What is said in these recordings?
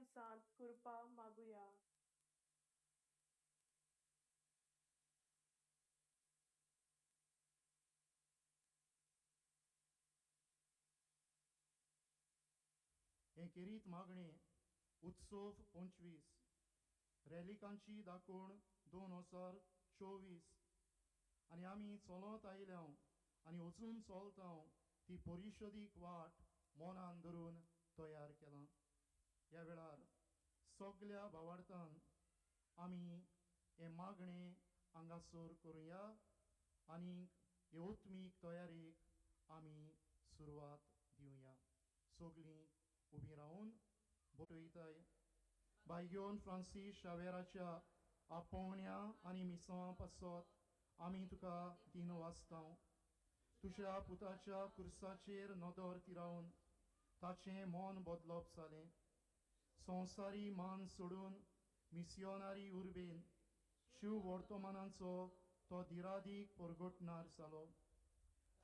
मिसांत कृपा मागुया. हे खेरीत मागणे उत्सव 25 रॅलिकांची दाखोवण 2024 आनी आमी चलत आयल्या आनी वचून चलता ती परिशदीक वाट मनान धरून तयार केला. ह्या वेळार सगल्या भावार्थान आमी हें मागणें हांगासर करुया आनी हे उत्मीक तयारेक आमी सुरवात दिवया. सगळीं उबी रावन बोटयताय. बायगोन फ्रांसीस शावेराच्या आपोवण्या आनी मिसांवा पासत आमी तुका दिन वाचता. तुज्या पुताच्या कुर्साचेर नदर तिरावन ताचें मन बदलप जालें. संवसारी मान सोडून मिसियोनारी उर्बेन शिव वर्तमानाचो तो दिरादीक परगटणार जालो.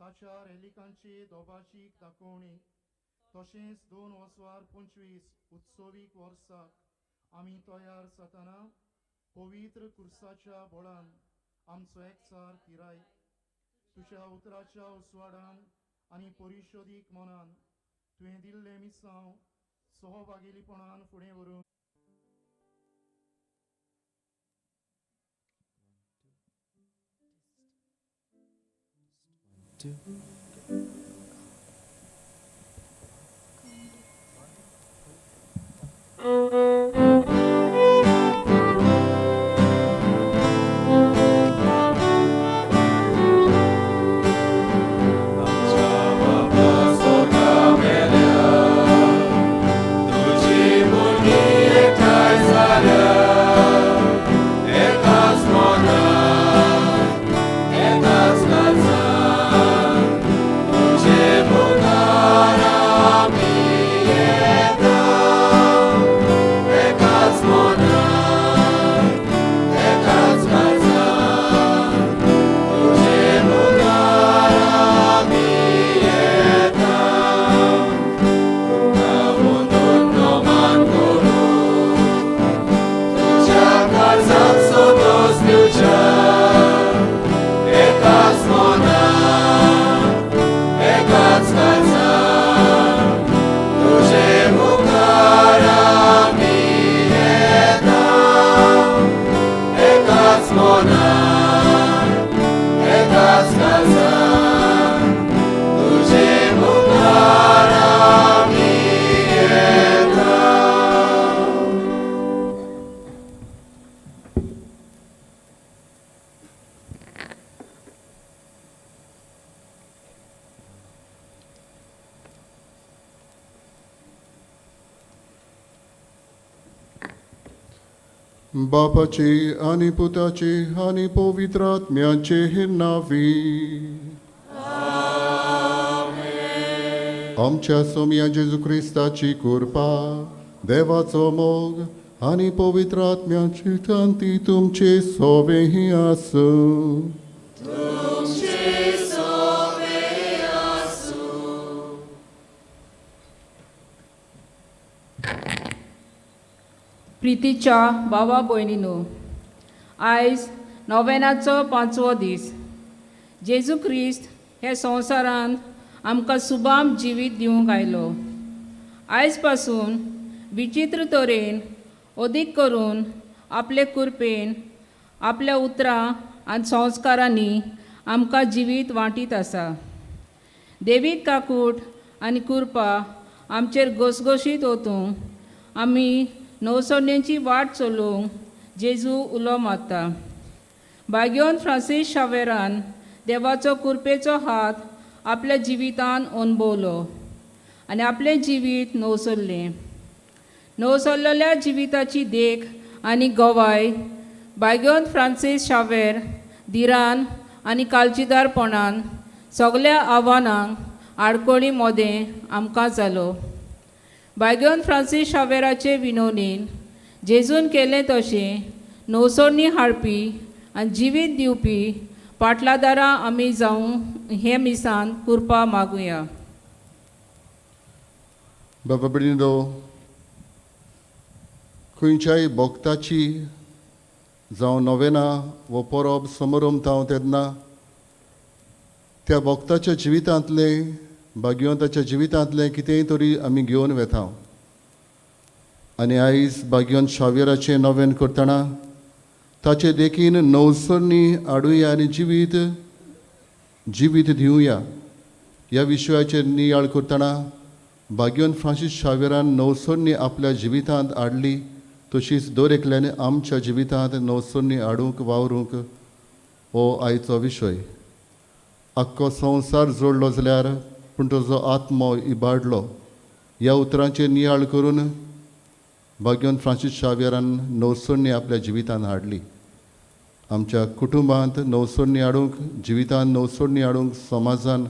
ताच्या रेलिकांचे दोबाशीक दाखोवणी तशेंच 2025 उत्सवीक वर्साक आमी तयार जातना पवित्र कुर्साच्या बळान आमचो एकचार तिराय. तुज्या उतराच्या उस्वाडान आनी परिशदीक मनान तुवें दिल्लें मिसांव सहभागीपणान फुडें व्हरूंक 2. बापाचे आनी पुताचे आनी पवित्र आत्म्याचे नांवी. आमच्या सोम्या जेजू क्रिस्ताची कृपा, देवाचो मोग आनी पवित्र आत्म्याची शांती तुमचे सोवें आसूं. प्रितीच्या भावा भयणीनो, आयज नोवेनाचो 5वो दीस. जेजू क्रिस्त हे संवसारांत आमकां सुबाम जिवीत दिवंक आयलो. आयज पासून विचित्र तरेन अदीक करून आपले कृपेन आपल्या उतरां आनी संस्कारांनी आमकां जिवीत वांटीत आसा. देवीक काकूट आनी कृपा आमचेर घसघशीत वतूंक आमी नवसरणेची वाट चलोवंक जेजू उलो मारता. बाग्योन फ्रांसीस शावेरान देवाचो कृपेचो हात आपल्या जिवितान अणभवलो आनी आपलें जिवीत नवसरलें. नवसरलेल्या जिविताची देख आनी गवाय बाग्योन फ्रांसीस शावेर धिरान आनी काळजीदारपणान सगल्या आव्हानांक आडखळी मोदें आमकां जालो. बाग्योन फ्रांसीस शावेराचे विनवणीन जेजून केलें तशें नवसरणी हाडपी आनी जिवीत दिवपी पाटलादारां आमी जावं हे मिसान कृपा मागुया. बाबा भयणीनो, खंयच्याय भक्ताची जावं नोवेना वो परब समारंभ तेन्ना त्या भक्ताच्या जिवितांतलें भाग्यवंताच्या जिवितांतलें कितेंय तरी आमी घेवन वेता. आनी आयज भाग्यवंत शावियराचें नोवेन करतना ताचे देखीन नवसरणी हाडुया आनी जिवीत जिवीत दिवया. ह्या विशयाचेर नियाळ करतना भाग्यवंत फ्रांसीस शावियरान नवसरणी आपल्या जिवितांत हाडली, तशीच दर एकल्यान आमच्या जिवितांत नवसरणी हाडूंक वावरूंक हो आयचो विशय. आख्खो संवसार जोडलो जाल्यार पूण तुजो आत्मो इबाडलो ह्या उतरांचेर नियाळ करून भाग्यवंत फ्रांसीस शावियरान नवसरणी आपल्या जिवितांत हाडली. आमच्या कुटुंबांत नवसरणी हाडूंक, जिवितांत नवसरणी हाडूंक, समाजान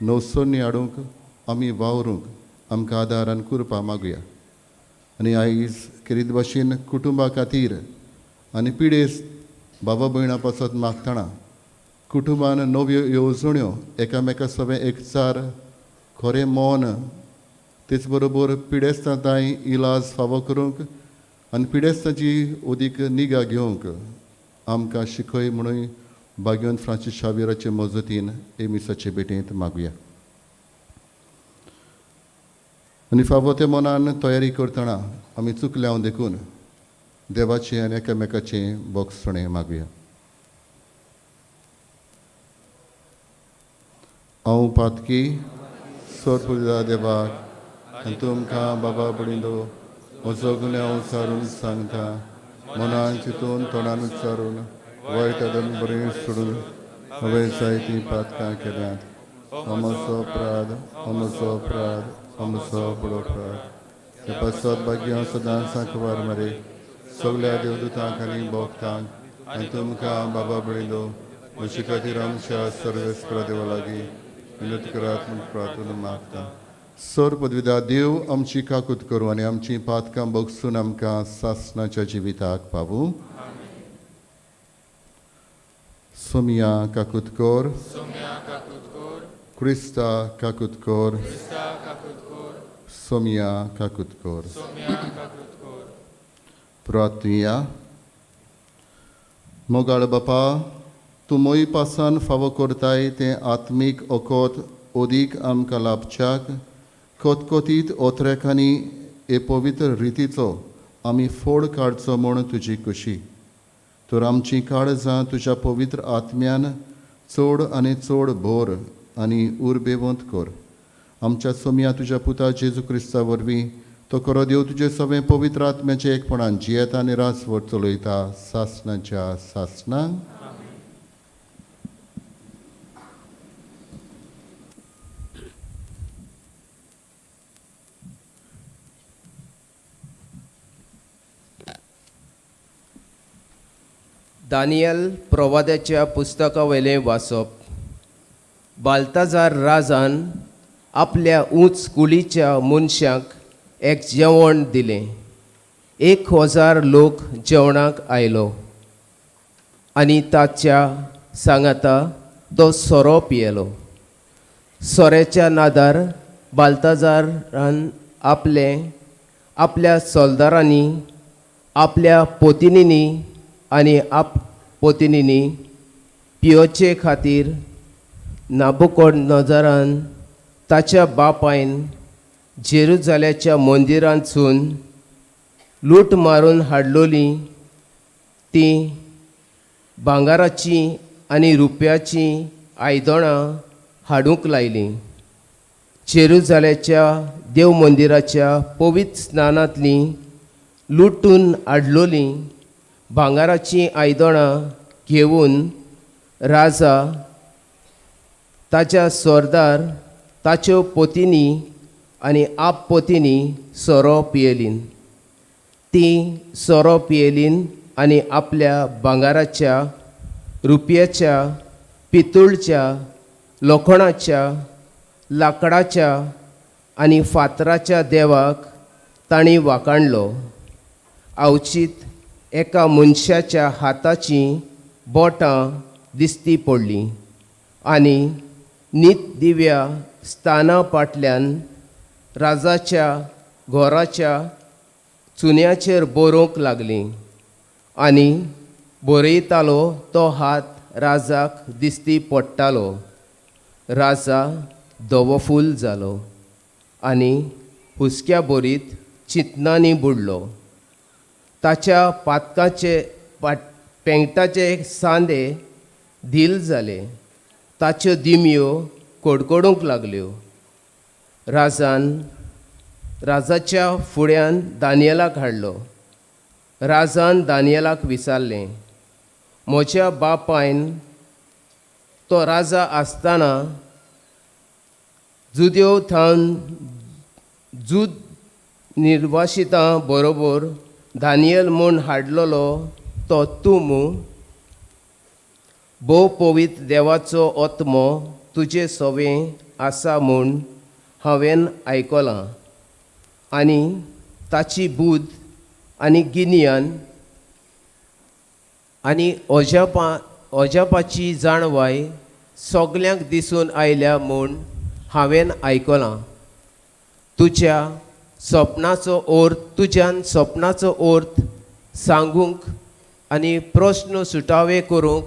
नवसरणी हाडूंक आमी वावरूंक आमकां आदार आनी कृपा मागुया. आनी आयज खेरीत भाशेन कुटुंबा खातीर आनी पिडेस्त बाबा भयणां पासत मागतना कुटुंबान नव्यो येवजण्यो एकामेका सगळें एकचार खरें मन तेच बरोबर पिडेस्तां तांय इलाज फावो करूंक आनी पिडेस्तांची अदीक निगा घेवंक आमकां शिकय म्हणून भाग्यवंत फ्रांसीस शावियराचे मजतीन हे मिसाचे भेटेंत मागुया. आनी फावो ते मनान तयारी करतना आमी चुकल्या देखून देवाचें आनी एकामेकाचें बोगसणें मागुया. हांव पातकी सोरपुजा देवाक आनी तुमकां बाबा भयणींनो म्हजो गुन्यांव सारून सांगता, मनान चिंतून तोंडान उच्चारून वायट आदन बरें सोडून हांवें जायतीं पातकां केल्यांत. अमसो अपराध, अमसो अपराध, अमसो बडो अपराध. ते पासत भाग्य सदांच सांकवार मरे सगळ्या देवदूतांक आनी भक्तांक आनी तुमकां बाबा भयणींनो म्हजे खातीर आमच्या सर्वेस्परा देवा लागीं विनंती करात म्हूण प्रार्थना मागता. सर पदवीदा देव आमची काकूत करूं आनी आमची पातकां बगसून आमकां सासणाच्या जिविताक पावूं. सोमिया काकूत कर, क्रिस्ता काकूत कर, सोमिया काकूत कर. प्रार्थुया. मोगाळ बापा, तूं मोय पासान फावो करताय तें आत्मीक ओकोत अदीक आमकां लाभच्याक कोतकोतीत ओतरेकांनी हे पवित्र रितीचो आमी फोड काडचो म्हूण तुजी खुशी. तर आमचीं काळजां तुज्या पवित्र आत्म्यान चड आनी चड भर आनी उर्बेवंत कर. आमच्या सोमया तुज्या पुता जेजू क्रिस्ता वरवीं तो खरो देव तुजे सगळें पवित्र आत्म्याचें एकपणान जियेता आनी रासवट चलयता सासणाच्या सासणां. दानियल प्रवाद्याच्या पुस्तकावयलें वाचप. बाल्ताजार राजान आपल्या उंच कुळीच्या मनशांक एक जेवण दिलें. 1000 लोक जेवणाक आयलो आनी ताच्या सांगाता तो सोरो पियेलो. सोऱ्याच्या नादार बाल्ताजारान आपले आपल्या सोल्दारांनी आपल्या पोतिनींनी आनी आप पोतिनींनी पियोचे खातीर नाबुकोडनोजरान ताच्या बापायन जेरुजाल्याच्या मंदिरांतसून लूट मारून हाडलोली तीं भांगराचीं आनी रुप्याचीं आयदनां हाडूंक लायलीं. जेरुजाल्याच्या देव मंदिराच्या पवित्र स्नानांतलीं लुटून हाडलोलीं भांगराचीं आयदनां घेवन राजा ताच्या सरदार ताच्यो पोतिनी आनी आप पोतिनी सोरो पियेलीन. तीं सोरो पियेलीन आनी आपल्या भांगराच्या रुपयाच्या पितूळच्या लोखणाच्या लाकडाच्या आनी फातराच्या देवाक तांणी वाकाणलो. आवचीत एका मनशाच्या हाताचीं बोटां दिसती पडलीं आनी नीत दिव्या स्थाना फाटल्यान राजाच्या घोराच्या चुन्याचेर बरोवंक लागलीं आनी बरयतालो तो हात राजाक दिश्टी पडटालो. राजा धवोफूल जालो आनी हुसक्या भरीत चिंतनांनी बुडलो. ताच्या पातकाचे पेंगटाचे सांदे धील जाले, ताच्यो दिमयो कडकडूंक लागल्यो. राजान राजाच्या फुड्यान दानियलाक हाडलो. राजान दानियलाक विचारलें, म्हज्या बापायन तो राजा आसतना जुदेव थावन जुद निर्वासितां बरोबर दानियल म्हूण हाडलेलो तो तूं मू? भोव पवित्र देवाचो आत्मो तुजे सवें आसा म्हूण हांवें आयकलां आनी ताची बुद्द आनी गिन्यान आनी अजापाची जाणवाय सगल्यांक दिसून आयल्या म्हूण हांवें आयकलां. तुज्या सपनाचो अर्थ तुज्यान सपनाचो अर्थ सांगूंक आनी प्रस्न सुटावे करूंक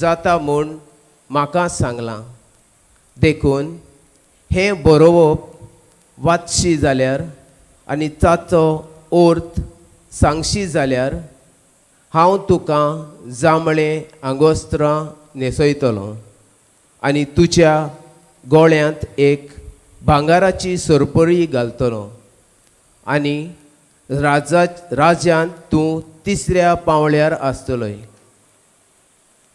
जाता म्हूण म्हाका सांगलां. देखून हें बरोवप वाचशी जाल्यार आनी ताचो अर्थ सांगशी जाल्यार हांव तुका जांबळे आंगोस्त्रां न्हेसयतलो आनी तुज्या गळ्यांत एक भांगराची सरपळी घालतलो आनी राज्यांत तूं तिसऱ्या पांवळ्यार आसतलोय.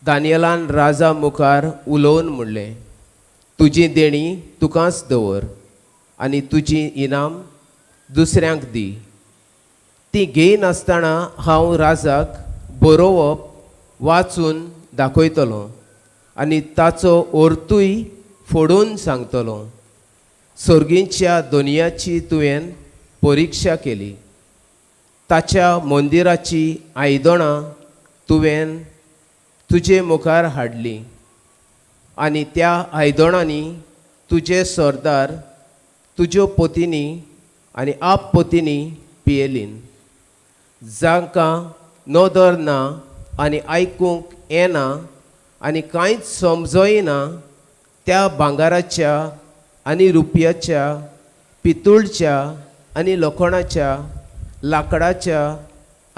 दानियलान राजा मुखार उलोवन म्हणलें, तुजी देणी तुकाच दवर आनी तुजी इनाम दुसऱ्यांक दी. ती घेयनासतना हांव राजाक बरोवप वाचून दाखयतलो आनी ताचो अर्थूय फोडून सांगतलो. सर्गींच्या दोनयाची तुवें परिक्षा केली, ताच्या मंदिराची आयदनां तुवें तुजे मुखार हाडली आनी त्या आयदनांनी तुजे सरदार तुज्यो पतीनी आनी आप पतीनी पियेलीन. जांकां नदर ना आनी आयकूंक येना आनी कांयच समजयना त्या भांगराच्या आनी रुपयाच्या पितूळच्या आनी लोखणाच्या लांकडाच्या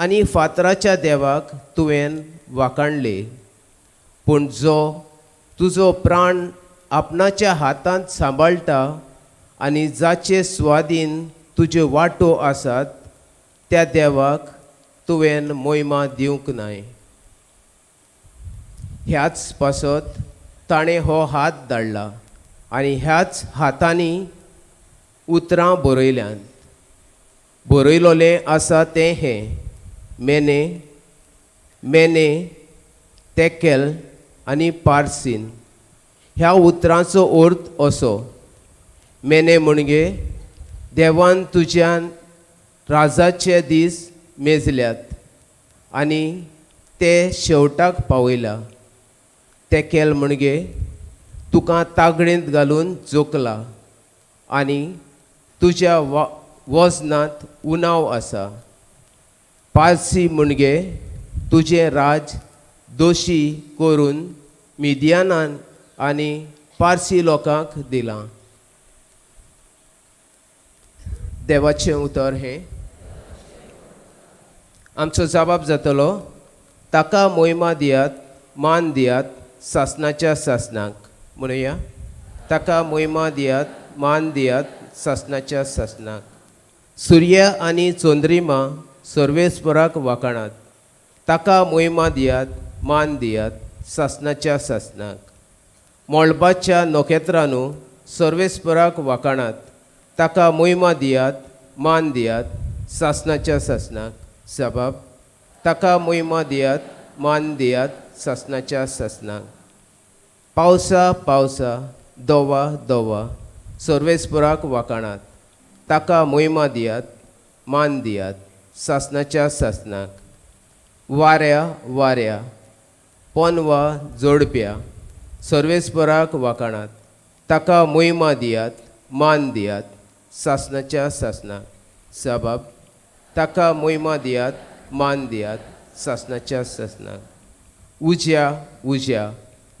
आनी फातराच्या देवाक तुवें वाखाणले. पूण जो तुजो प्राण आपणाच्या हातांत सांबाळटा आनी जाचे स्वादीन तुज्यो वांटो आसात त्या देवाक तुवें मोहिमा दिवंक नाय. ह्याच पासत ताणें हो हात धाडला आनी ह्याच हातांनी उतरां बरयल्यांत. बरयलोलें आसा तें हें, मेने मेने तेकेल आनी पार्सीन. ह्या उतरांचो अर्थ असो, मेने म्हणजे देवान तुज्यान राजाचे दीस मेजल्यात आनी ते शेवटाक पावयला. तेकेल म्हणजे तुका तागडेंत घालून जोखला आनी तुज्या वजनांत उणाव आसा. पारसी म्हणजे तुजें राज दोशी करून मिदियानान आनी पारसी लोकांक दिलां. देवाचें उतर हें. आमचो जबाब जातलो, ताका मोहिमा दियात, मान दियात सासनाच्या सासनाक. म्हणुया, ताका मोहिमा दियात, मान दियात सासनाच्या सासनाक. सूर्य आनी चंद्रिमा सर्वेस्पराक वाखाणात, ताका मोहिमा दियात, मान दियात सासनाच्या सासनाक. मळबाच्या नखेत्रांनो सर्वेस्पराक वाखाणात, ताका मोहिमा दियात, मान दियात सासनाच्या सासनाक. सबाब, ताका मोहिमा दियात, मान दियात सासनाच्या सासनाक. पावसा पावसा दोवा दोवा सर्वेस्पराक वाखाणात, ताका मोहिमा दियात, मान दियात सासनाच्या सासनाक. वाऱ्या वाऱ्या पोनवा जोडप्या सर्वेस्पराक वाखाणात, ताका मोहिमा दियात, मान दियात सासनाच्या सासनाक. सबाब, ताका मोहिमा दियात, मान दियात सासनाच्या सासनाक. उज्या उज्या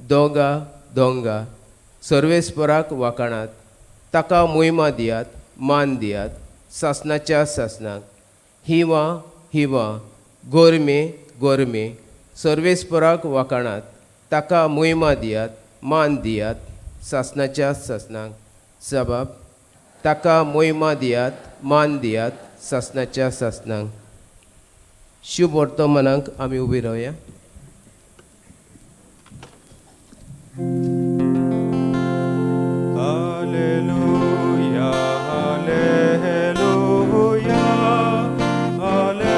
दोंगा दोंगा सर्वेस्पराक वाखाणात, ताका मोहिमा दियात, मान दियात सासनाच्या सासनाक. हिवा हिवा गोरमे गोरमे सर्वेस्पराक वाखाणात, ताका मोहिमा दियात, मान दियात सासनाच्या सासनाक. जबाब ताका मोहिमा दियात, मान दियात सासनाच्या सासनाक. शुभ वर्तमानाक आमी उबी रावया. Alleluia, Alleluia, Alleluia.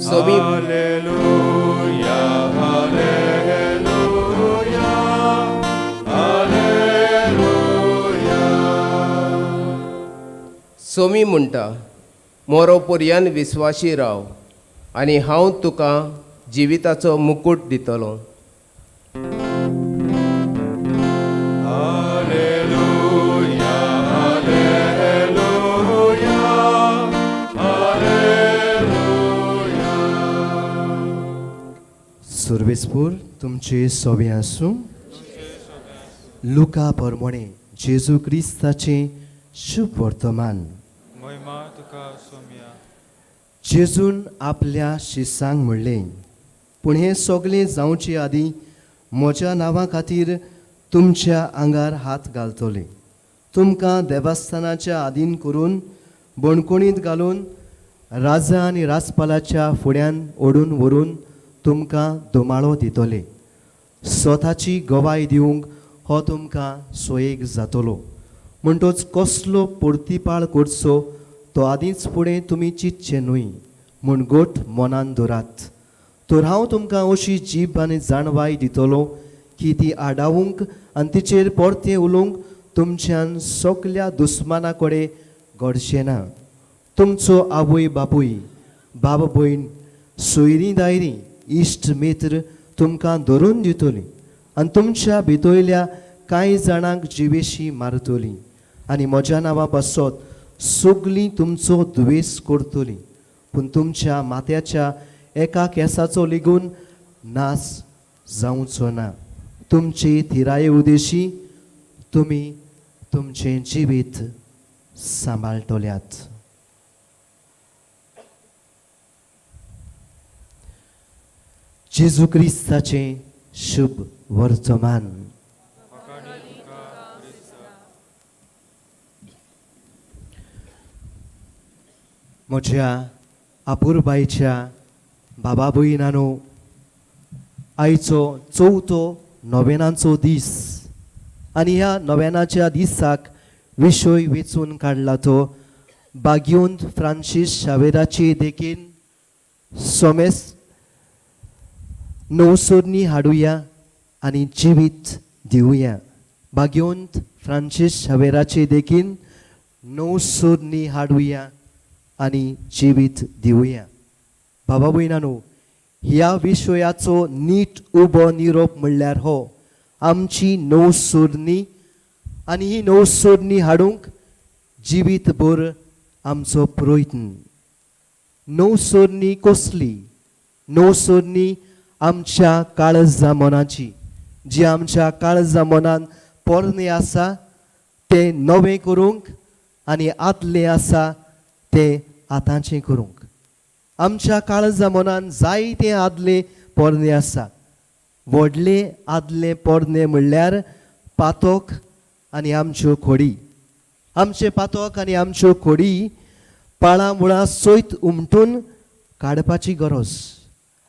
Sobi Alleluia, Alleluia, Alleluia. Somi म्हणटा, मोरो पर्यान विस्वाशी राव आनी हांव तुका जिविताचो मुकूट दितलो. Alleluia, Alleluia, Alleluia. सुर्वेसपूर तुमचे सोबे आसूं. लुका परमणे जेजू क्रिस्ताचें शुभ वर्तमान. महिमा तुका सोम्या. जेजून आपल्या शिसांक म्हणलें, पूण हें सगळें जावचे आदीं म्हज्या नांवा खातीर तुमच्या आंगार हात घालतले, तुमकां देवस्थानाच्या आदीन करून बणकोणींत घालून राजा आनी राजपालाच्या फुड्यान ओडून व्हरून तुमकां धुमाळो दितले. स्वताची गवाय दिवंक हो तुमकां सोयेक जातलो. म्हणटच कसलो परतिपाळ करचो तो आदींच फुडें तुमी चिंतचें न्हय म्हूण गोट मनान दवरात. तर हांव तुमकां अशी जीब आनी जाणवाय दितलो की ती आडावंक आनी तिचेर परतें उलोवंक तुमच्यान सगल्या दुस्माना कडेन घडचें ना. तुमचो आवय बापूय, बाब भयण, सोयरीं दायरीं, इश्ट मित्र तुमकां धरून दितलीं आनी तुमच्या भितरल्या कांय जाणांक जिवेशी मारतलीं आनी म्हज्या नांवा पासत सगलीं तुमचो दुवेस करतलीं. पूण तुमच्या माथ्याच्या एका केंसाचो लेगून नाश जावचो ना. तुमचे थिराये उदेशी तुमी तुमचें जिवीत सांबाळटल्यात. जेजू क्रिस्ताचें शुभ वर्तमान. म्हज्या आपुरबायच्या बाबा भयणानो, आयचो चवथो नोवेनांचो दीस आनी ह्या नोवेनाच्या दिसाक विशय वेंचून काडला तो बाग्योंत फ्रांसीस शावेराची देखीन सोमेस नवसोरणी हाडुया आनी जिवीत दिवया. बाग्योंत फ्रांसीस शावेराचे देखीन नवसोरणी हाडुया आनी जिवीत दिवया. बाबा भयणानो, ह्या विशयाचो नीट उबो निरोप म्हणल्यार हो आमची नवसोरणी आनी ही नवसोरणी हाडूंक जिवीतभर आमचो प्रयत्न. नवसोरणी कसली? नवसोरणी आमच्या काळजा मनाची, जी आमच्या काळजा मनान पोरणें आसा तें नवें करूंक आनी आदलें आसा तें आतांचें करूंक. आमच्या काळजा मनान जायतें आदलें पोरणें आसा. व्हडलें आदलें पोरणें म्हणल्यार पातोक आनी आमच्यो खोडी. आमचें पातोक आनी आमच्यो खोडी पाळां मुळां सयत उमटून काडपाची गरज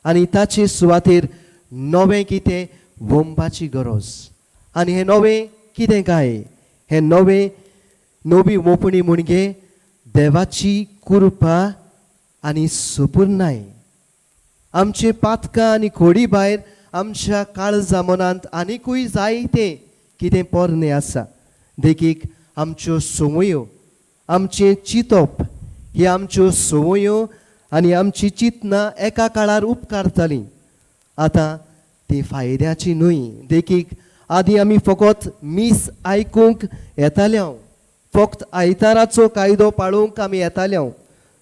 आनी ताचे सुवातेर नवें कितें वोमपाची गरज. आनी हें नवें कितें काय? हें नवें नवी वोपणी म्हणजे देवाची कृपा आनी सुपुर्णाय. आमचे पातकां आनी खोडी भायर आमच्या काळजा मनांत आनिकूय जायतें कितें पोरणें आसा. देखीक आमच्यो संवयो, आमचें चिंतप. ही आमच्यो संवयो आनी आमची चिंतनां एका काळार उपकारतालीं, आतां ती फायद्याची न्हय. देखीक आदीं आमी फकत मीस आयकूंक येताले, फक्त आयताराचो कायदो पाळोवंक आमी येताले.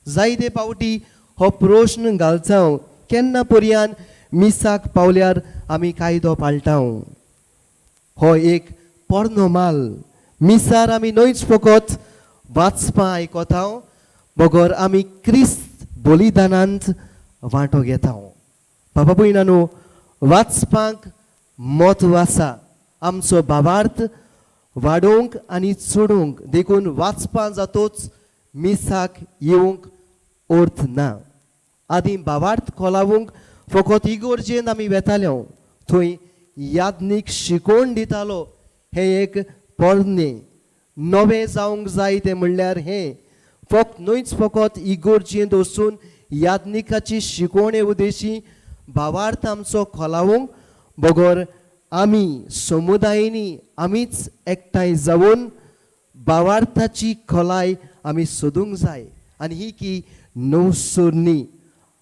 जायते पावटी हो प्रश्न घालता, केन्ना पर्यान मिसाक पावल्यार आमी कायदो पाळटा? हो एक पोरणो माल. मिसार आमी न्हयच फकत वाचपां आयकता, बगर आमी क्रिस्त बलिदानांत वांटो घेता. बाबा भयणांनो, वाचपाक म्हत्व आसा आमचो भावार्थ वाडोवंक आनी चडोवंक. देखून वाचपां जातोच मिसाक येवंक अर्थ ना. आदीं भावार्थ खोलावूंक फकत इगोर्जेन आमी वेताले, थंय याज्ञीक शिकोवन दितालो. हें एक पोरणें नवें जावंक जाय. तें म्हणल्यार हें फक्त न्हयच फकत इगोर्जेंत वचून याज्ञिकाची शिकवणे उद्देशी भावार्थ आमचो खोलावूंक, बगर आमी समुदायनी आमीच एकठांय जावन भावार्थाची खोलाय आमी सोदूंक जाय. आनी ही की नवसोरणी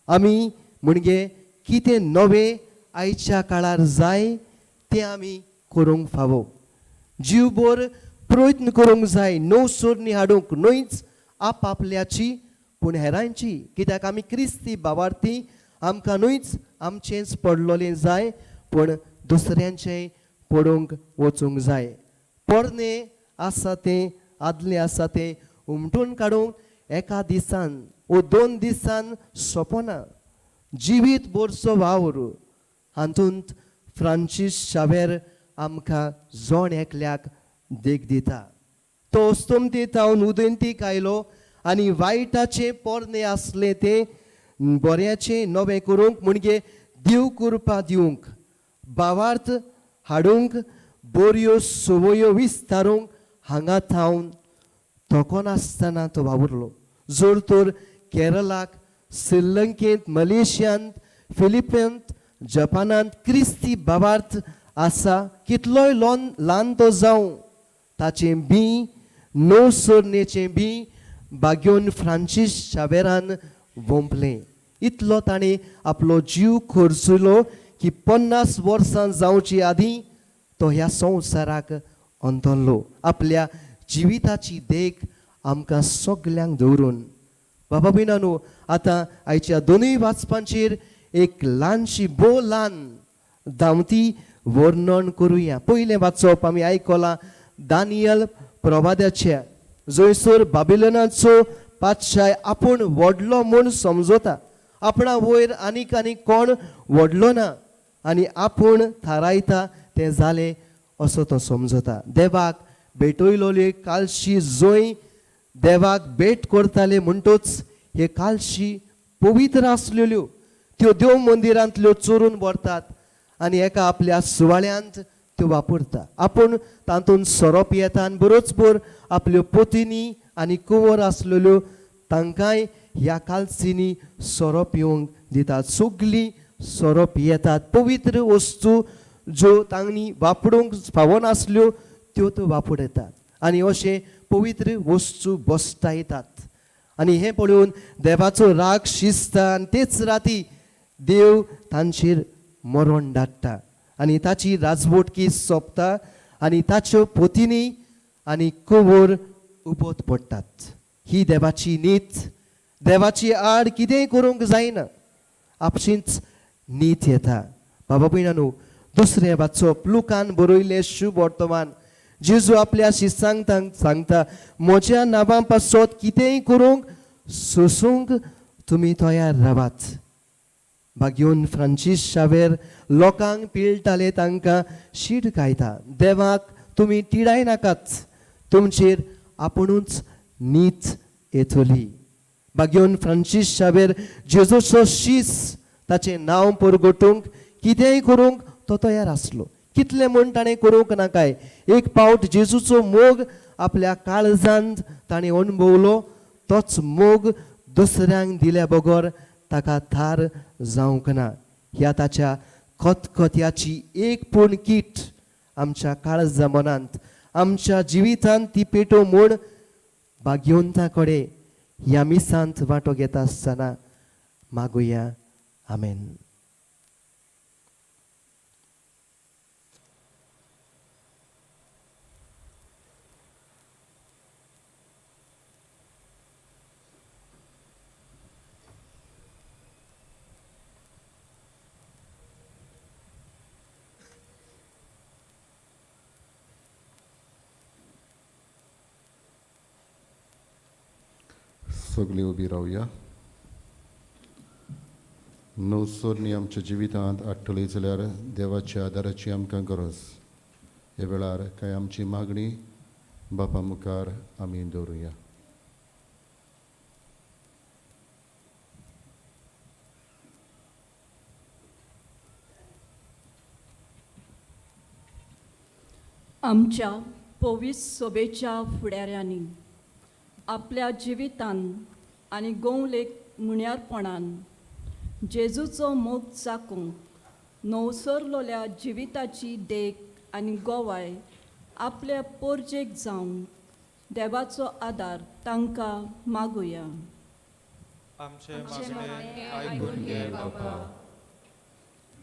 आमी म्हणजे कितें नवें आयच्या काळार जाय तें आमी करूंक फावो. जीवभर प्रयत्न करूंक जाय नवसोरणी हाडूंक, न्हयच आपआपल्याची पूण हेरांची. कित्याक आमी क्रिस्ती भावार्थी, आमकां न्हयच आमचेंच पडलोलें जाय पूण दुसऱ्यांचें पडूंक वचूंक जाय. पोरणें आसा तें, आदलें आसा तें उमटून काडूंक एका दिसान वो 2 दिसान सोंपना. जिवीत भरचो वावर. हातूंत फ्रांसीस शावेर आमकां जण एकल्याक देख दिता. तो अस्तमते थावन उदंतीक आयलो आनी वायटाचें पोरणें आसलें तें बऱ्याचें नवें करूंक, म्हणजे देव कृपा दिवंक, भावार्थ हाडूंक, बऱ्यो संवयो विस्तारूंक हांगा थावन थकनासतना तो वावुरलो. जर तर केरळाक, श्रीलंकेंत, मलेशियांत, फिलिपिन्त, जपानांत क्रिस्ती भावार्थ आसा, कितलोय ल्हान तो जावं, ताचें बीं नवसरणेचें बीं बाग्योन फ्रांसीस शावेरान वोंपलें. इतलो ताणें आपलो जीव खर्चलो की 50 वर्सां जावचे आदीं तो ह्या संवसाराक अंतरलो. आपल्या जिविताची देख आमकां सगल्यांक दवरून. बाबा भयणांनो, आतां आयच्या दोनूय वाचपांचेर एक ल्हानशी भोव ल्हान धांवती वर्णन करुया. पयलें वाचप आमी आयकलां दानियल प्रवाद्याच्या, जंयसर बाबिलनाचो पातशाय आपूण व्हडलो म्हूण समजता, आपणा वयर आनीक आनीक कोण व्हडलो ना आनी आपूण थारायता तें जालें असो तो समजता. देवाक भेटयलोले कालशी जंय देवाक भेट करताले म्हणटूच हे कालशी पवित्र आसलेल्यो त्यो देव मंदिरांतल्यो चोरून व्हरतात आनी एका आपल्या सुवाळ्यांत त्यो वापरता. आपूण तातूंत सोरो पियेता आनी बरोच आपल्यो पोतिनी आनी कुंवर आसलेल्यो तांकांय ह्या कालसींनी सोरो पिवंक दितात. सगलीं सोरो पियेतात. पवित्र वस्तू ज्यो तांणी वापरूंक फावनासल्यो त्यो त्यो वापरतात आनी अशें पवित्र वस्तू बसतायतात. आनी हें पळोवन देवाचो राग शिजता आनी तेच राती देव तांचेर मरण धाडटा आनी ताची राजवटकी सोंपता आनी ताच्यो पोतिनी आनी कुंवर उबोत पडटात. ही देवाची नीत. देवाची आड कितेंय करूंक जायना, आपशींच नीत येता. बाबा भयणांनो, दुसरें वाचप लुकान बरयलें शुभ वर्तमान. जेजू आपल्या शिसांक सांगता, म्हज्या नांवा पासत कितेंय करूंक सोसूंक तुमी तयार रावात. बागयोन फ्रांसीस शावेर लोकांक पिळटाले तांकां शीड गायता, देवाक तुमी तिडाय नाकात, तुमचेर आपुणूच नीत येतली. बागयोन फ्रांसीस शावेर जेजूचो शीस ताचें नांव परगटूंक कितेंय करूंक तो तयार आसलो. कितलें म्हूण ताणें करूंक नाकाय, एक पावट जेजूचो मोग आपल्या काळजांत ताणें अणभवलो, तोच मोग दुसऱ्यांक दिल्या बगर ताका थार जावंक ना. ह्या ताच्या खतखत्याची एक पूण कीट आमच्या काळजा मनांत आमच्या जिवितांत ती पेटो म्हूण भाग्यवंता कडेन ह्या मिसांत वांटो घेता आसतना मागुया. आमेन. सगळीं उबी रावया. नवसोरणी आमच्या जिवितांत आडटली जाल्यार देवाच्या आदाराची आमकां गरज. ह्या वेळार कांय आमची मागणी बापा मुखार आमी दवरुया. आमच्या पवीस सोबेच्या फुडाऱ्यांनी आपल्या जिवितान आनी गोंवलेक मुण्यारपणान जेजूचो मोग चाकूंक नवसरलोल्या जिविताची देख आनी गोवाय आपल्या पोरजेक जावंक देवाचो आदार तांकां मागुया. आमचे मागणे आयकून घे बापा.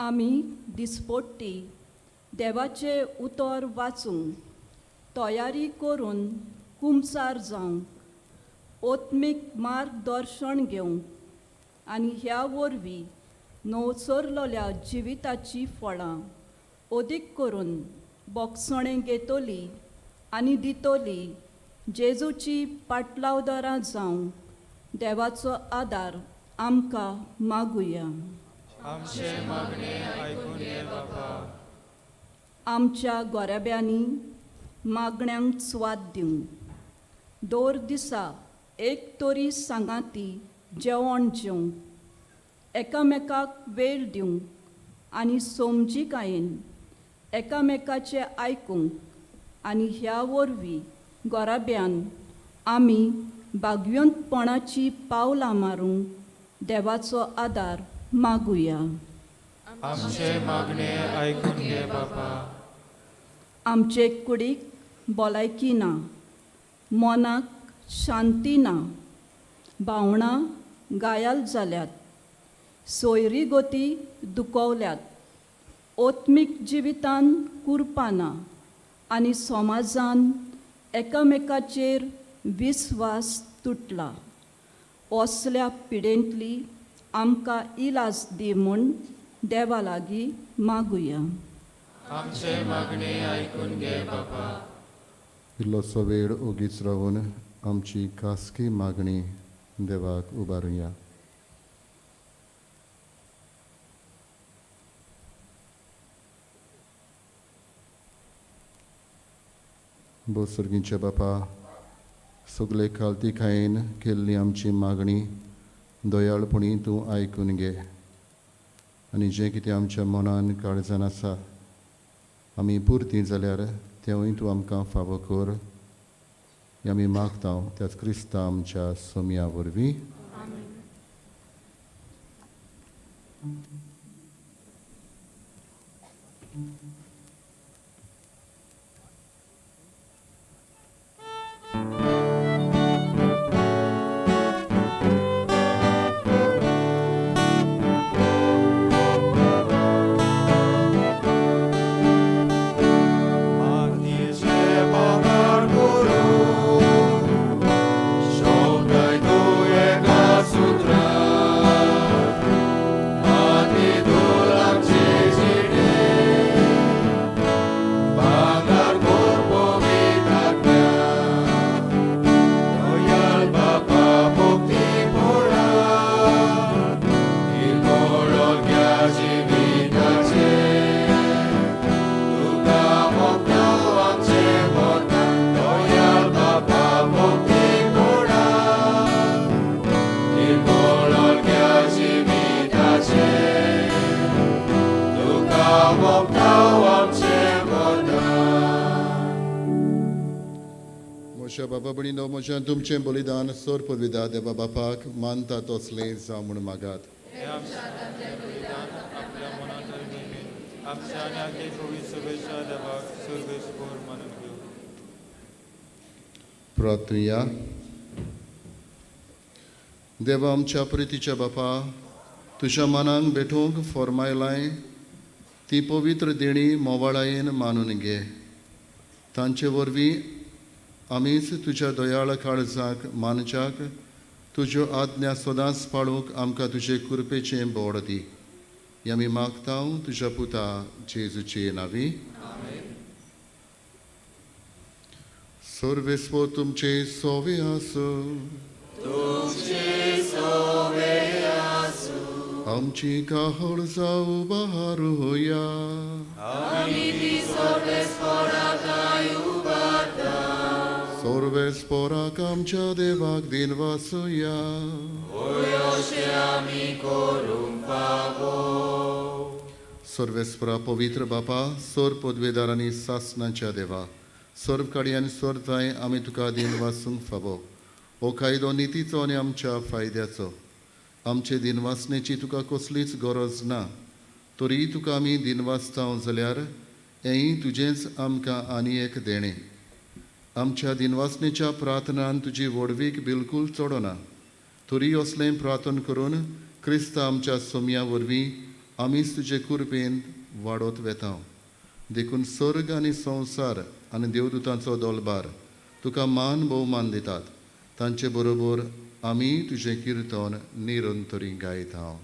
आमी दिसपोट्टी देवाचें उतर वाचूंक तयारी करून कुमसार जावंक ओत्मीक मार्गदर्शन घेवंक आनी ह्या वरवीं नवसरलोल्या जिविताचीं फळां अदीक करून बोगसणें घेतली आनी दितली जेजूची पाटलावदारां जावंक देवाचो आदार आमकां मागुया. आमचे मागणे आयकून घे बापा. आमच्या गोराब्यांनी मागण्यांक स्वाद दिवंक दर दिसा एक तरी सांगाती जेवण जेवंक एकामेकाक वेळ दिवंक आनी समजिकायेन एकामेकाचें आयकूंक आनी ह्या वरवीं गोराब्यान आमी भागवंतपणाची पावलां मारूंक देवाचो आदार मागुया. आमचे मागणे आयकून घे बापा. आमचे कुडीक भलायकी ना, मनाक शांती ना, भावणां गायाल जाल्यात, सोयरी गती दुखवल्यात, ओत्मीक जिवितान कुरपा ना आनी समाजान एकामेकाचेर विस्वास तुटला. असल्या पिडेंतली आमकां इलाज दी म्हूण देवा लागीं मागुया. आमचे मागणे आयकून घे बापा. इल्लोसो वेळ ओगीच रावून आमची खासगी मागणी देवाक उबारुया. बोसर्गींच्या बापा, सगळे खालती खायेन केल्ली आमची मागणी दयाळपणी तूं आयकून घे आनी जें कितें आमच्या मनान काळजान आसा आमी पुरती जाल्यार तेंवूय तूं आमकां फावो कर. आमी मागता त्याच क्रिस्ता आमच्या सोमया वरवीं. बाबा भयणीनो, म्हज्यान तुमचें बलिदान सोर पुरविदा देवा बापाक मानता तसलें जावं म्हूण मागात. आपल्या मनांत आमच्या आनी आगे पवित्र देवाक सर्वेस्पोर मानून घेवं. प्रार्थुया. देवा आमच्या प्रितीच्या बापा, तुज्या मनाक भेटूंक फॉर्मायलाय ती पवित्र देणी मोवाळायेन मानून घे. तांचे वरवीं आमीच तुज्या दयाळ काळजाक मानच्याक तुज्यो आज्ञा सदांच पाळूंक आमकां तुजे कृपेचें बोड दी. आमी मागता तुज्या पुता जेजूचे नांवी. सर्वेस्पोर तुमचे सोवे आसूं. आमची काहळ जावं बहारुया. सोर्वेस पोराक आमच्या देवाक दिन वासुया. सर्वेस्परा पवित्र बापा, सोर पदवेदार आनी सासणाच्या देवा, सर्व काडी आनी सोर जाय आमी तुका दिन वासूंक फावो. हो कायदो नितीचो आनी आमच्या फायद्याचो. आमचे दिनवासनेची तुका कसलीच गरज ना, तरी तुका आमी दिनवासता जाल्यार हेंय तुजेंच आमकां आनी एक देणें. आमच्या दिनवासनेच्या प्रार्थनान तुजी व्हडवीक बिलकूल चडना, तरी असलें प्रार्थन करून क्रिस्त आमच्या सोम्या वरवीं आमीच तुजे कुरपेन वाडत वेता. देखून सर्ग आनी संवसार आनी देवदूतांचो दोलबार तुका मान भोवमान दितात. तांचे बरोबर आमी तुजें किर्तन निरंतरी गायता.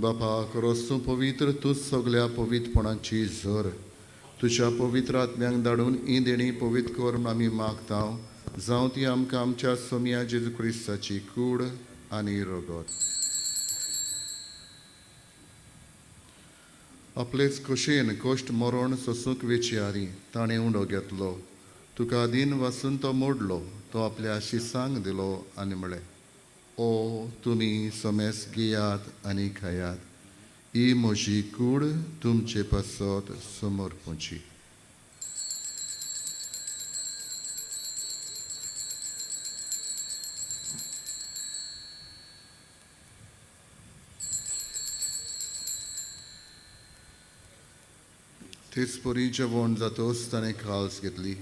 बापा, खरोच तूं पवित्र, तूं सगल्या पवित्रपणाची झर. तुज्या पवित्र आत्म्यांक धाडून ही देणी पवित्र कर म्हूण आमी मागता. जावं ती आमकां आमच्या सोम्या जेजू क्रिस्ताची कूड आनी रगत. आपलेच खोशयेन कश्ट मरण सोसूंक वेचे आदीं ताणें उंडो घेतलो, तुका दीन वासून तो मोडलो, तो आपल्या शिसांक दिलो आनी म्हळें, ओ तुमी समेस घेयात आनी खायात, ही म्हजी कूड तुमचे पासत समर्पूची. तेच परी जेवण जातोच ताणें खाल्स घेतली,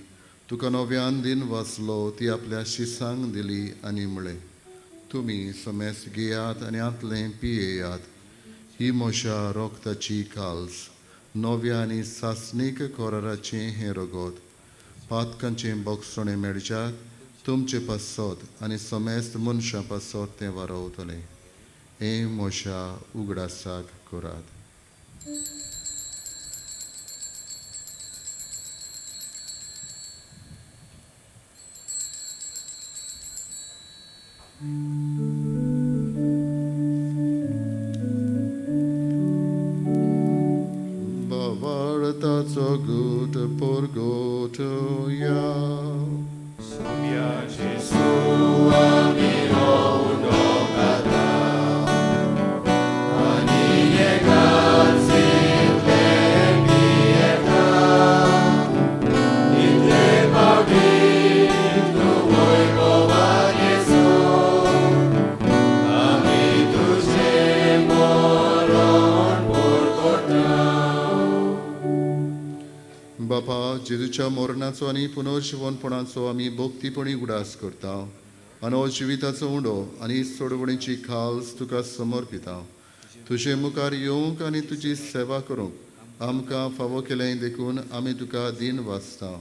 तुका नव्यान दिन वाचलो, ती आपल्या शिसांक दिली आनी म्हळें, तुमी समेस घेयात आनी आंतलें पियेयात, ही म्हज्या रोगताची काल्स, नव्या आनी सासणीक कराराचें हें रगत, पातकांचें बोगसणें मेळच्याक तुमचे पासत आनी समेस्त मनशां पासत तें वारवतलें. हें म्हज्या उगडासाक करात. बावाळताचो गुट पोरगोटया. सोम्या जेजू आमी हो उंडो खाता आनी हे काळजींतलें पियेता. इतले फावटी तूं वैभवान येसो, आमी तुजें मरण परगटा. बापा, जेजूच्या मरणाचो आनी पुनर्जिवनपणाचो आमी भक्तीपणी उगडास करता आनी हो जिविताचो उंडो आनी सोडवणीची खाल्स तुका समर्पिता. तुजे मुखार येवंक आनी तुजी सेवा करूंक आमकां फावो केलें देखून आमी तुका दीन वाचता.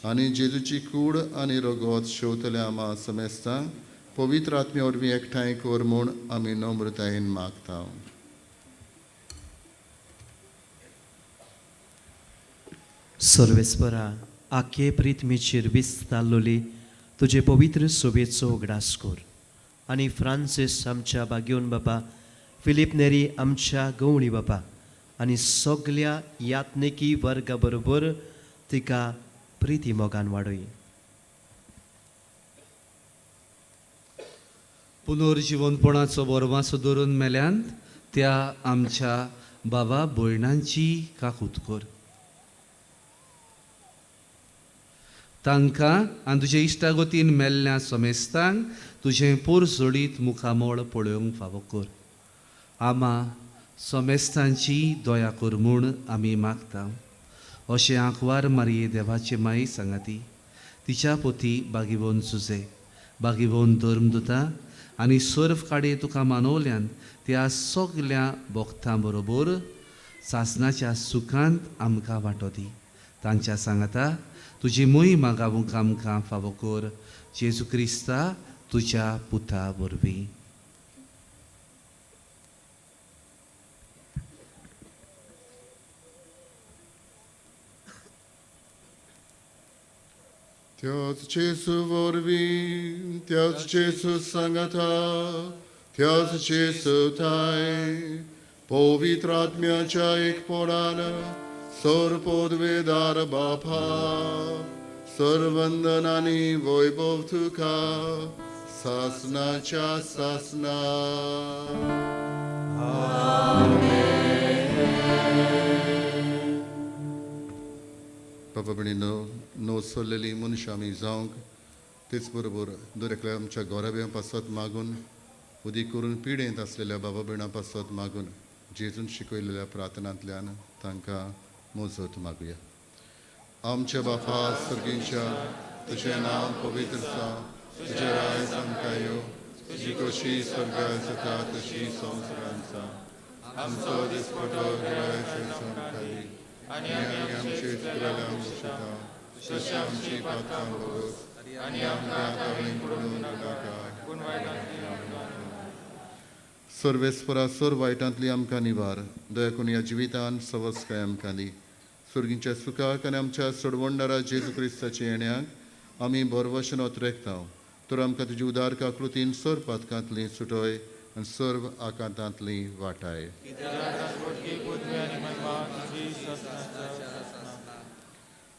आनी जेजूची कूड आनी रगत शेवतल्या आमा समेस्तांक पवित्र आत्म्या वरवीं एकठांय कर म्हूण आमी नम्रतायेन मागता. सर्वेस्परा, आखे प्रिथमीचेर विस्तारलोली तुजे पवित्र सोबेचो उगडास कर आनी फ्रांसीस आमच्या बागेवन बापा, फिलीप नेरी आमच्या गवळी बापा आनी सगल्या यात्निकी वर्गा बरोबर तिका प्रिती मोगान वाडय. पुनर्जिवनपणाचो बोरवासो धरून मेल्यान त्या आमच्या बाबा भयणांची काकूत कर. तांकां आनी तुजे इश्टागतीन मेल्ल्या समेस्तांक तुजें पोरजोडीत मुखामळ पळोवंक फावो कर. आमा समेस्तांची दया कर म्हूण आमी मागता. अशें आंकवार मारये देवाचे माई सांगाती तिच्या पोती बागीवन सुजे बागीवन धर्म दिता आनी सर्व काडये तुका मानवल्यान त्या सगल्या भक्तां बरोबर सासनाच्या सुखांत आमकां वांटो दी. तांच्या सांगाता तुजी मोहिमा गावूंक आमकां फावो कर जेजू क्रिस्ता तुज्या पुता वरवीं. त्याच जेजू वरवीं, त्याच जेजू सांगाता, त्याच जेजू थांय, पवित्र आत्म्याच्या एकपणान सर्व पदवेदार बापा, सर्वंदन आनी वैभव तुका सासनाच्या सासना. बाबा भयणीनो, नो सोल्लेली मनशां आमी जावंक तेच बरोबर दर एकल्या आमच्या गोराब्यां पासत मागून उदीक करून पिडेंत आसलेल्या बाबा भयणां पासत मागून जेजून शिकयलेल्या प्रार्थनांतल्यान तांकां मोजत मागुया. आमच्या बापा सर्गींच्या, तुजें नांव पवित्र जावं, तुजें राज आमकां यो, तुजी कशी स्वर्गार जाता तशी संवसारांत जावं. आमचो दिसपटो गिरायक आमकां दी आनी आमी आमचे चुकलेल्या मुशिता तशें आमची पात्रां बरोस आनी आमकां तावळीन पडून दिनाका. सर्वेस्परा सर वायटांतली आमकां निवार, दया करून ह्या जिवितान सवस्काय आमकां दी. सुर्गींच्या सुखाक आनी आमच्या सोडवणदारा जेजू क्रिस्ताच्या येण्याक आमी भरवशन ओतरेकता. तर आमकां तुजी उदार काकृतीन सर पातकांतली सुटय आनी सर्व आकांतांतली वाटाय.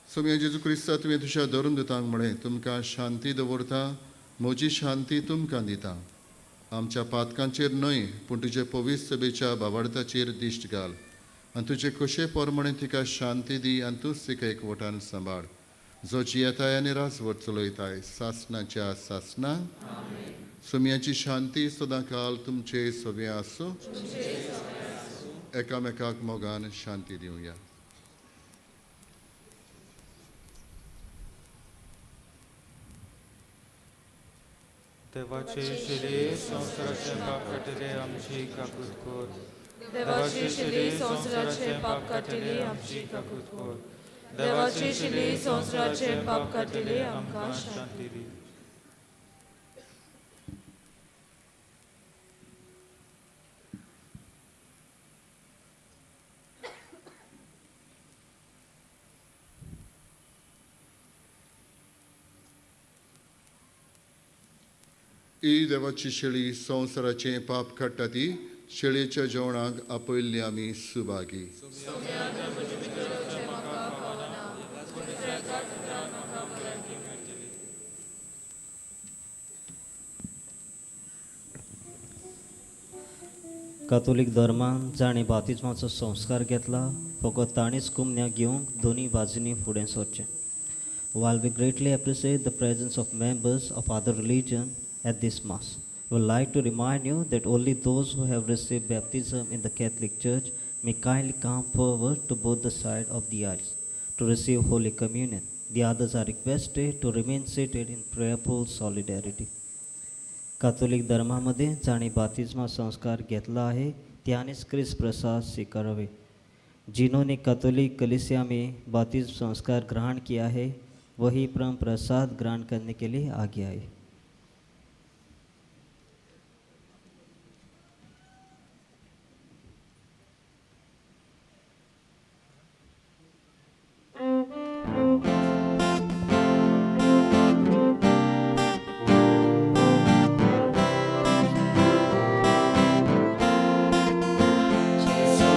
सोम्या जेजू क्रिस्ता, तुवें तुज्या धरून दितांक म्हळें, तुमकां शांती दवरता, म्हजी शांती तुमकां दिता. आमच्या पातकांचेर न्हय पूण तुजे पवित्र सभेच्या बावार्थाचेर दिश्ट घाल आनी तुजे कशे प्रमाणे तिका शांती दी आनी तूंच तिका एकवटान सांबाळ, जो जियेताय आनी राजवट चलयताय सासनाच्या सासना. सोम्याची शांती सदांकाल तुमचे सगळें आसूं. एकामेकाक मोगान शांती दिवया. देवाचे शिले संवसाराचे पाप काडटले आमची काकूत कर. देवाचे शिले संवसाराचे पाप काडटले आमची काकूत कर. देवाचे शिले संवसाराचे पाप काडटले आमकां शांती दी. ही देवाची शेळी संवसाराचें पाप काडटा ती शेळयेच्या जेवणाक आपयल्ली आमी सुभागी. कातोलीक धर्मान जाणें बातिज्माचो संस्कार घेतला फकत ताणेंच कुमन्या घेवंक दोनूय बाजूंनी फुडें सरचें. While we greatly appreciate the presence of members of other religion at this Mass, we would like to remind you that only those who have received baptism in the Catholic Church may kindly come forward to both the sides of the aisles to receive Holy Communion. The others are requested to remain seated in prayerful solidarity. Catholic धर्मामध्ये जाणे बातिज्मा संस्कार घेतला आहे त्यानेच क्रिस्त प्रसाद स्वीकारावे. जिन्होंने Catholic कलीसिया में बातिज्म संस्कार ग्रहण किया है वही परम प्रसाद ग्रहण करने के लिए आगे आए. Jesu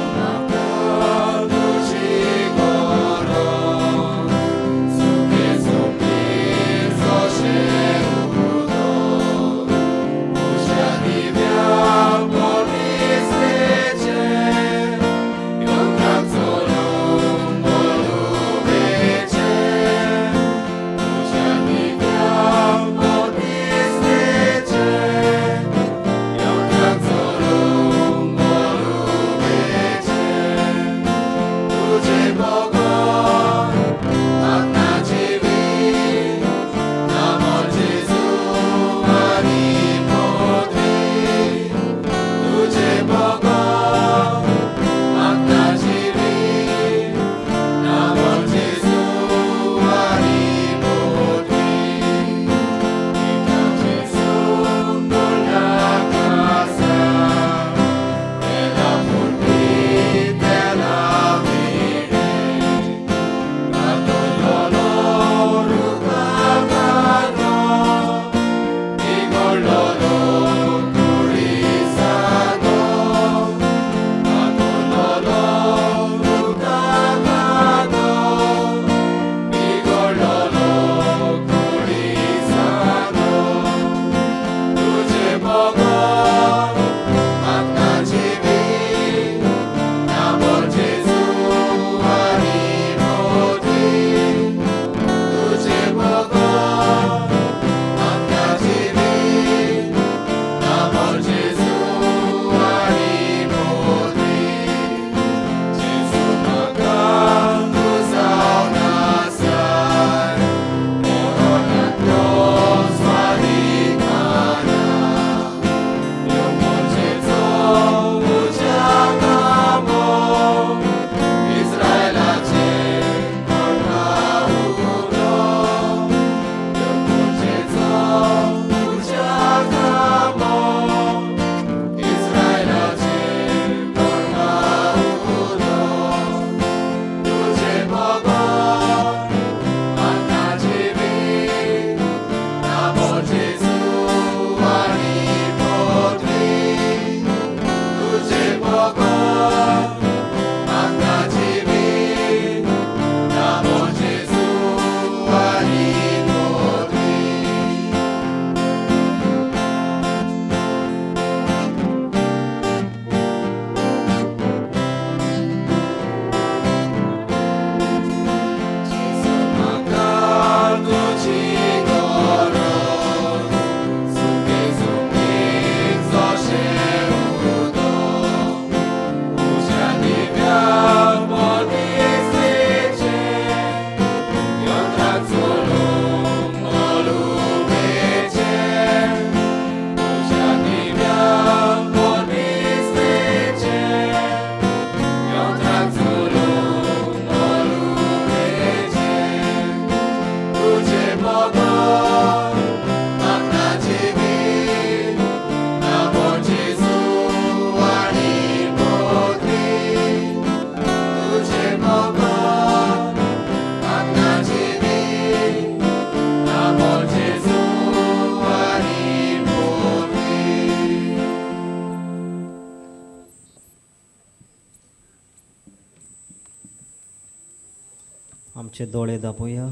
आमचे दोळे दापोया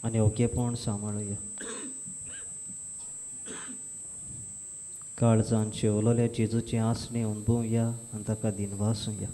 आनी ओगेपण सांबाळुया. काळजान शेवलोल्या जेजूचे आसणे अणभवया आनी ताका दिनवासुया.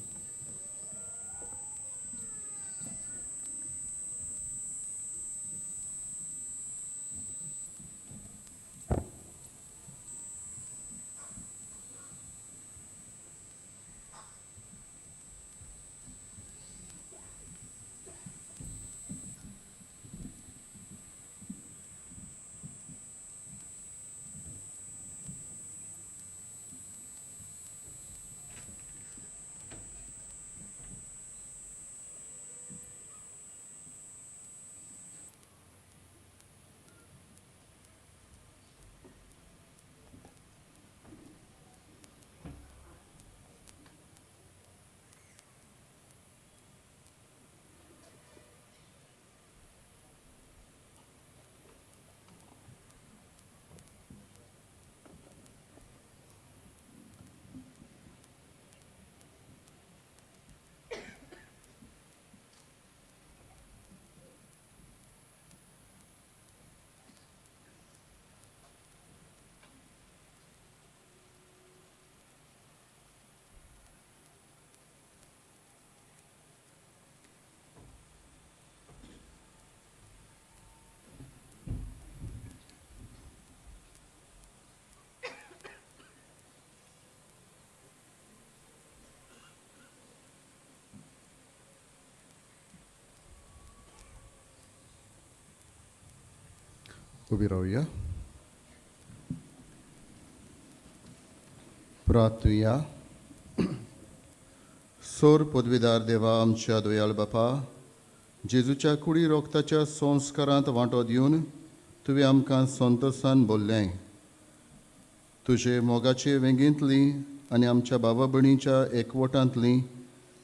उबी रावया. प्रार्थुया. सोर पदवीदार देवा आमच्या दयाळ बापा, जेजूच्या कुडी रोगताच्या संस्कारांत वांटो दिवन तुवें आमकां संतोसान बोल्लें. तुजे मोगाचे वेंगेंतली आनी आमच्या बाबा भयणीच्या एकवटांतली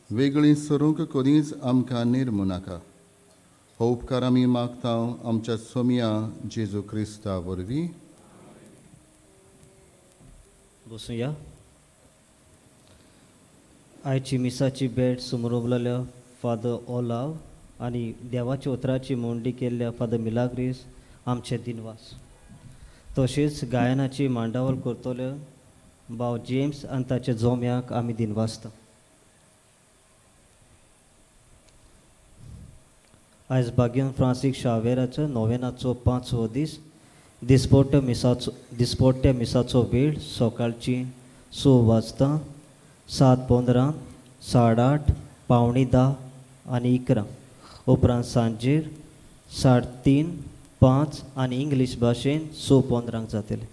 वेगळीं सरूंक कदींच आमकां निर्मू नाका. हो उपकार आमी मागता आमच्या सोमिया जेजू क्रिस्ता वरवीं. बसुया. आयची मिसाची भेट सुमरोवलेल्या फादर ओलाव आनी देवाच्या उतराची मोंडी केल्ल्या फादर मिलाग्रीस आमचे दिनवास. तशेंच गायनाची मांडावळ करतल्यो भाव जेम्स आनी ताच्या जोम्याक आमी दिनवासता. आयज बाग्योन फ्रांसीक शावेराचो नोवेनाचो 5वो दीस. दिसपोट्या मिसाचो वेळ सकाळची 6 वाजता, 7:15, 8:30, 9:45 आनी 11. उपरांत सांजेर 3:30, 5 आनी इंग्लीश भाशेन 6:15 जातले.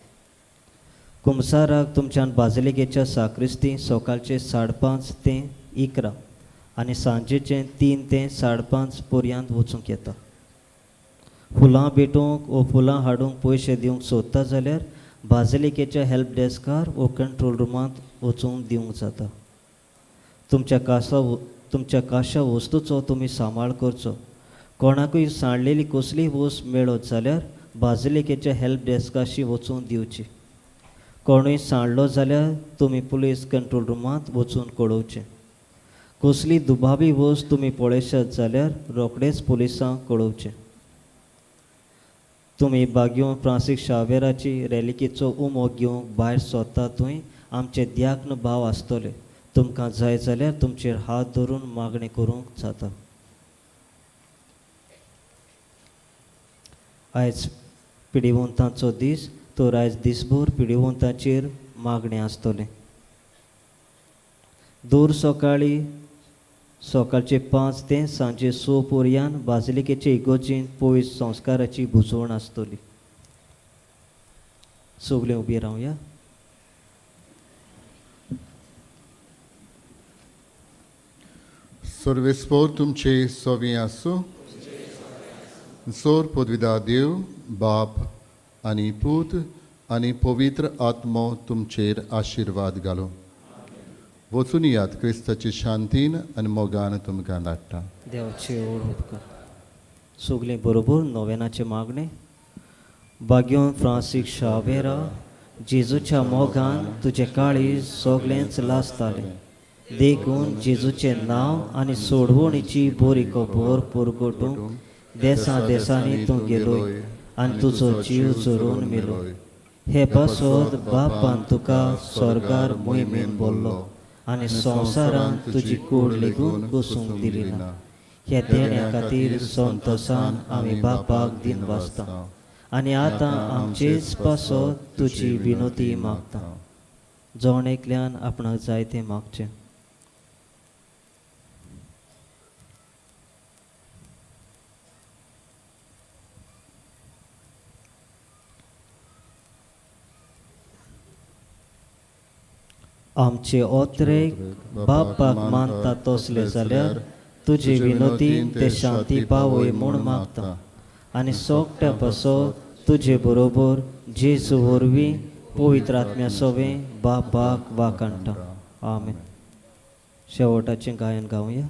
कुमसाराक तुमच्यान बाजिलिकेच्या साक्रिस्ती सकाळचे 5:30 ते 11 आनी सांजेचे 3 ते 5:30 पर्यंत वचूंक येता. फुलां भेटोवंक वो फुलां हाडूंक पयशे दिवंक सोदता जाल्यार बाजिलिकेच्या हेल्प डेस्कार वो कंट्रोल रुमांत वचूंक दिवंक जाता. तुमच्या काशा वस्तूचो तुमी सांबाळ करचो. कोणाकूय सांडलेली कसलीय वस्त मेळत जाल्यार बाजिलिकेच्या हेल्प डेस्काशी वचून दिवची. कोणूय सांडलो जाल्यार तुमी पुलीस कंट्रोल रुमांत वचून कळोवचें. कसली दुबावी वस्त तुमी पळयशात जाल्यार रोखडेच पुलिसांक कळोवचें. तुमी बाग्यो फ्रांसीक शावेराची रेलिकेचो उमो घेवंक भायर सोदता थंय आमचे द्याक्न भाव आसतले. तुमकां जाय जाल्यार तुमचेर हात धरून मागणें करूंक जाता. आयज पिडिवंतांचो दीस, तर आयज दिसभर पिडिवंतांचेर मागणें आसतलें. दर सकाळी सकाळचे 5 ते सांजे 6 पर्यंत बाजिलिकेचे इगोर्जींत पयस संस्काराची भुजवण आसतली. सगळीं उबी रावया. सर्वेस्पोर तुमचे सोवी आसूं. जोर पदवीदार देव बाप आनी पूत आनी पवित्र आत्मो तुमचेर आशिर्वाद घालूं. वचून यात क्रिस्ताची शांतीन आनी मोगान तुमकां धाडटा. देवाचे व्हड उपकार. सगळीं बरोबर नोवेनाचें मागणें. बाग्योन फ्रांसीक शावेरा, जेजूच्या मोगान तुजें काळीज सगळेंच लासतालें. देखून जेजूचें नांव आनी सोडवणीची बरी खबर परगटूंक देसां देसांनी तूं गेलोय आनी तुजो जीव झरोवन मेलो. हे पासत बापान तुका स्वर्गार मोहिमेन बोल्लो आनी संवसारांत तुजी कूड लेगून बसूंक दिली ना. ह्या देण्या खातीर संतोसान आमी बापाक दिन वाचता आनी आतां आमचेच पासत तुजी विनोती मागता. जण एकल्यान आपणाक जाय तें मागचें. आमचे ओत्रेक बापाक मानता तसले जाल्यार तुजे विनोतीन ते शांती पावय म्हूण मागता आनी सोगट्या पासत तुजे बरोबर जेजू वरवीं पवित्र आत्म्या सोवें बापाक वाकाणटा. आमेन. शेवटाचें गायन गावया.